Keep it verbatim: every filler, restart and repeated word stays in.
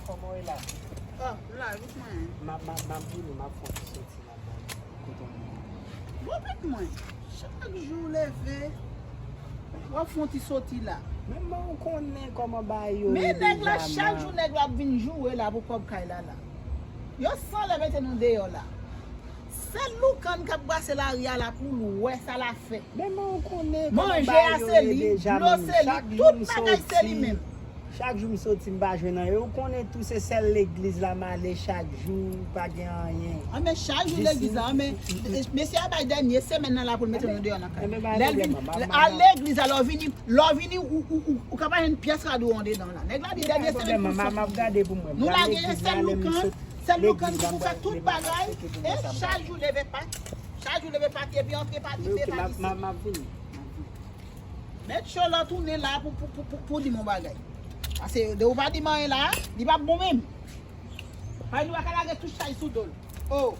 Kòman w ye la? Oh, la, vit mwen. M ap, m ap, m ap vini, m ap fè yon ti soti la. Kote w ye? Bon, vit mwen. Chak jou leve, w ap fè yon ti soti la. Men mwen ou konnen kòman bagay yo ye Men nèg la, deja, chak man. Jou nèg la ap vin joure la pou kòb kay la la. Yo sanlè mete nou deyò la. Sèl Loukann k ap brase lari a la pou l wè sa l ap fè. Men mwen ou konnen kòman Manje bagay a yo se ye li, deja, dlo men se li, chak jou tout m bagay se li soti, menm. Chak jou m soti m pa jwenn anyen. Ou konnen tou se sèl legliz la m ale chak jou, pa gen anyen. Anben chak jou Jis legliz la, si- anben mesye a bay dènye semèn nan la pou l mete nou deyò nan kay. Anben, bay Lè l pwoblèm, vin, m ap, m ap, al legliz la, lè w vini, lè w vini, ou, ou, ou, ou ka pa jwenn pyès rad ou andedan la. Nèg la di dènye semèn pou l soti. M ap gade pou mwen. Nou Lè lage legliz sèl la, lè m Loukann, sot sèl Loukann legliz la, pou m fè pral tout leve bagay. cheke pou E mwen sa m chak pral. Jou leve pati. Chak jou leve pati, epi antre pati, Men fè ok, m ap, pati. m ap, m ap vini. Met cho lò tounen la pou, pou, pou, pou, pou di m yon bagay. Pase de ou pa di m anyen la, li p ap bon menm. Pay nou pa ka lage tout chay sou do l. Oh,